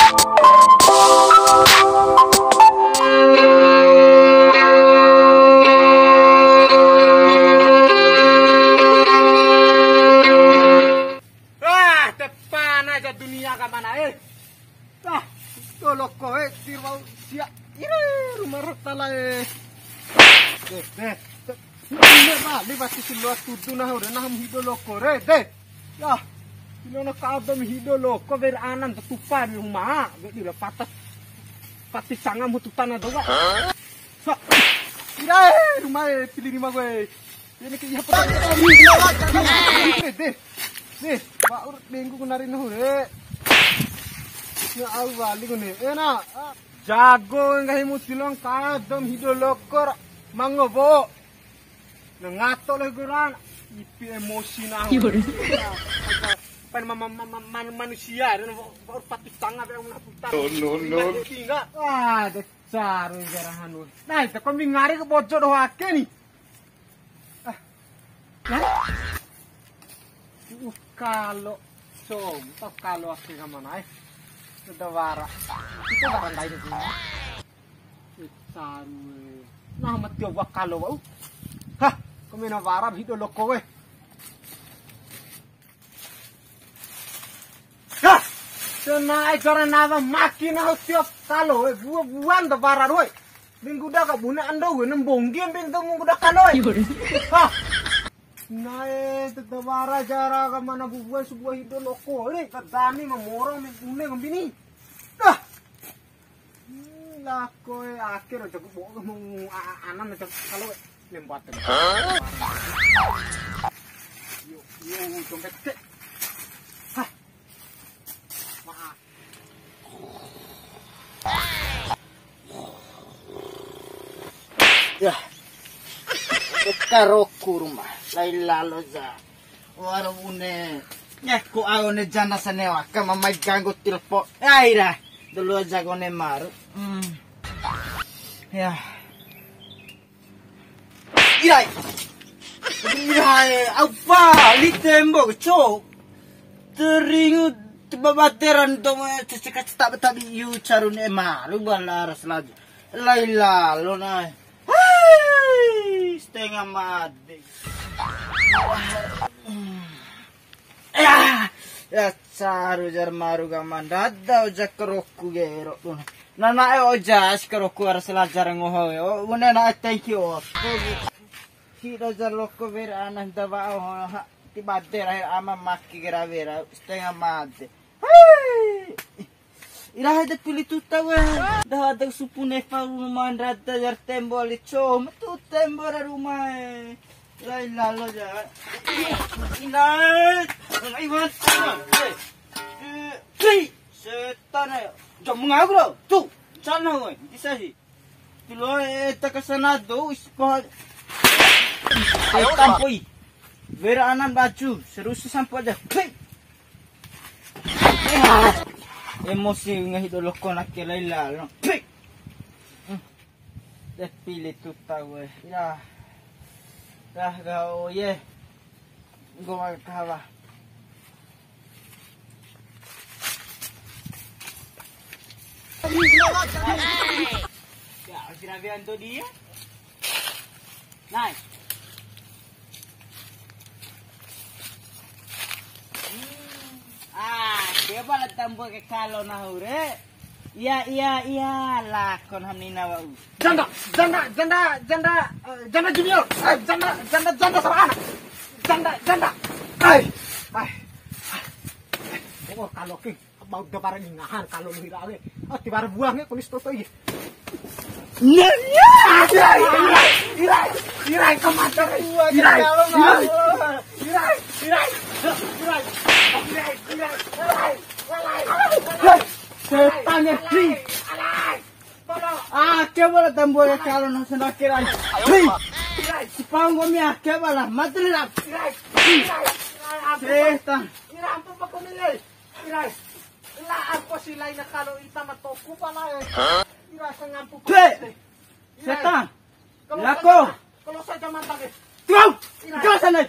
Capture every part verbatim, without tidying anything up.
Wah, depan aja dunia ka mana, eh. Ah, to loko, eh, tirwau sia. Ire, Ruma ra Tala, eh. Deh, deh. Ini bali wati si loa tudu nahu re, nahu ma hido loko re, deh. Ya, ini ono kado ma hido loko, wera anan tupa di Ruma. Wei di la patas. Pati sanga mutu tana doa. Sa. Ire, Ruma, eh, pili Ruma gue. Ini ke iya, deh, deh. Nih, wa'ur denggu ku nari nahu re. Ya Allah, wali ku ni. Enak. Jago nggahi mu tilong kadom hido lokor mangobo. Na ngato le guran. Ipi emosi nahu. Pen ma-, ma-, ma-, ma-, man-, manusia, dan wa'ur patu tanga be una putar. No, no, no. Tinggal. Wah, de caru jarahan lu. Nah, itu kombi ngari ke bojo doho ake ni. Ah. Nah. Uh, kalo. Som, tau kalo ake ka mana, eh. Sudah wara. Itu barang lain itu. Eh, caru, eh. Nah, mati wa kalo, wa'u. Hah, kombi na wara hido loko, weh. Hah! Senai cara nawa maki nahu tio kalo, eh, bua-buan da bara, woi. Minggu da ka bune ando, woi, nembonggi, minggu da kalo, eh. Hah! Nai, tete bara jara ka mana bua-buan sebuah hidup loko, eh, kadani mamorong, minggu ne, ngambini. Dah! Hmm, lako e, akhir aja ku bawa mau a-, a-, anan aja kalau lembat. Hah? Yo, yo, dompet. Hah. Maaf. Ya. Karoku Ruma. Lai lalo ja. Wara bune. Ya, ku au ne jana sanewa, ka mamai ganggu tilpo. Ai ra. Dulu aja kone maru. Hmm. Ya. Irai. Irai, apa? Li tembok, cok. Teringu babateran to, ceceka cetak betabi yu carun e maru balaras laju. Lai lalo nai. Hai, setengah mati. Ya, ya caru jar maru gaman dada oja keroku gero. Nana e oja si keroku ara selajar ngoho e. O, bune na e thank you. Hido jar loko ber anas da wa o ha ti bade ra ama maki gera wera setengah mate. Hai. Irae de pili tuta we. Da ada supu nefa uma mandrata jar tembo ali com. Tu tembo ra Ruma e. Lai lalo ja. Inai. Ai mata. Eh. Eh. Setan e. Jam mengaku lo. Tu. Sana we. Bisa sih. Tulo e takasana do ispa. Setan poi. Wera anan baju. Serusu sampo aja. Hei. Emosi nggahi do loko na ke laila no. Pik. Hmm. De pili tuta we. Ya. Dah gao ye. Gua kawa. Ya, si Rabi Anto dia. Nai. Ah, dia pala tambo ke kalo nahu re. Iya, iya, iya, lakon hamnina wa'u. Janda, janda, janda, janda, eh, janda junior, eh, janda, janda, janda sama anak. Janda, janda. Ai, ai. Oh, kalo ke. Bau da bara ni ngahan kalo lu hira ale. Ah, tiwara buang e, kunis toto iya. Iya, iya. Irai, irai, irai, irai, kemana? Irai, irai, irai, irai, irai, irai, irai, irai. Setan ya, Dri. Ah, ke bala tambore kalo na sendake rai. Hei. Sipanggo mi ah, ke bala. Mati lah. Setan. Ira, ampun, Pak Komil, eh. Ira, eh. Lah, aku sih lainnya kalau ita mah toku pala, eh. Hah? Ira, sangampu, Pak Komil, eh. Setan. Kalau lako. Saja, kalau saja mantap, eh. Tuh. Ira. Tuh sana.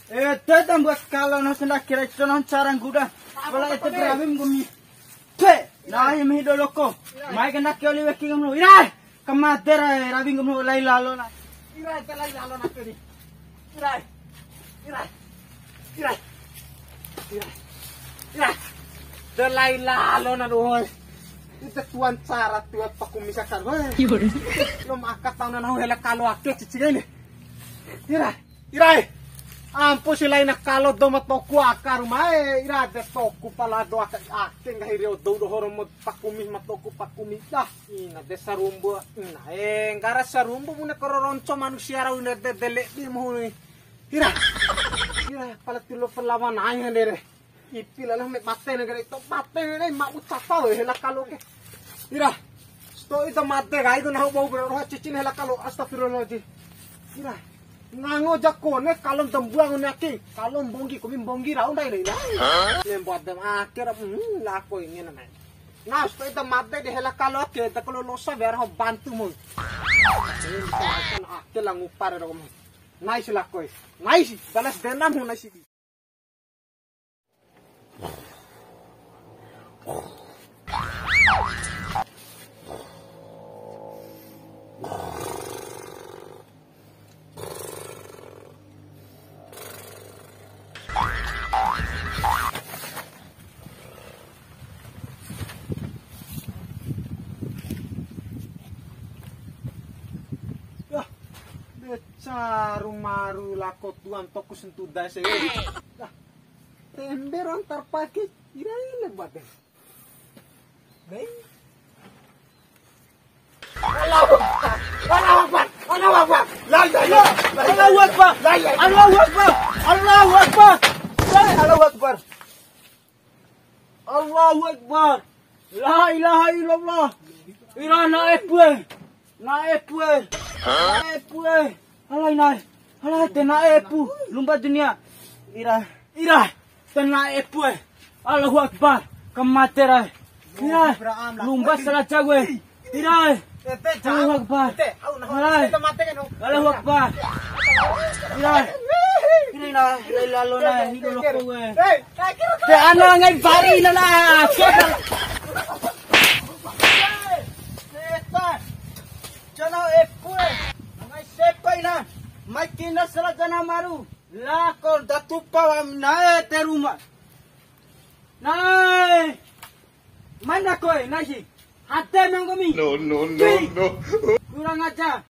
Eh, tetang buat kalau nang senda kira itu nang carang guda. Apa, Pak Komil? Wala itu beramim gumi. Tuh. Nai, mai do loko. Mai kena ke oli weki ngomno. Ira. Kamade ra, rawi ngomno lai lalo na. Ira, te lai lalo na ke ni. Ira. Ira. Ira. Ira. Ira. De lai lalo na doho. Ita tuan cara tua paku misa kar. Lo maka tau na nahu hela kalo ake cici ni. Ira. Irae, ampu si laina kalo dou ma toku aka rumae, ira de toku pala dou aka ake nggahi rio dou doho romo pakumi ma toku pakumi dah. Ina de sarumbu, ina e nggara sarumbu mune koro ronco manusia rau ina de dele di muhuni. Ira, ira pala tilo perlawan aing handere. Ipi lalo me mate na gare to mate na ma ucapa we hela kalo ke. Ira. Sto ita mate kai to nahu bau bro roha cicin hela kalo astagfirullahaladzim. Ira. Ngango jakone kalo dambua ngone aki. Kalo mbonggi kumi mbonggi rau ndai ira. Ne buat dem akhir hmm lako ini na mai. Nah, sto ita mate di hela kalo ke ta kalo losa biar ho bantu mu. Akhir la ngupar ro. Nice lako. Nice balas dendam ho nice. Yah, de caru maru lako tuan toku sentuda se. Yah, tembe ron tarpake, ira ile bade. Dai. Allahu Akbar. Allahu Akbar. Allahu Akbar. La ilaha illallah. Allahu Akbar. La ilaha illallah. Allahu Akbar. Allahu Akbar. Allahu Akbar. Allahu Akbar. La ilaha illallah. Ira na epue. Na epue. Na epue. Alai nai. Alai te na epu. Lumba dunia. Ira. Ira. Te na epue. Allahu Akbar. Kamate rai. Ira. Lumba sala jago e. Ira. Allahu Akbar. Alai. Allahu Akbar. Ira. Ira na. Ira lalo na. Hido loko we. Te ana ngai bari na na. Setan. Jana epue. Ngai sepa ina. Mai kina sala jana maru. Lako datupa wa nae te ruma. Nae. Mana koe, nai si. Hate manggomi. No, no, no, no. Kurang ajar.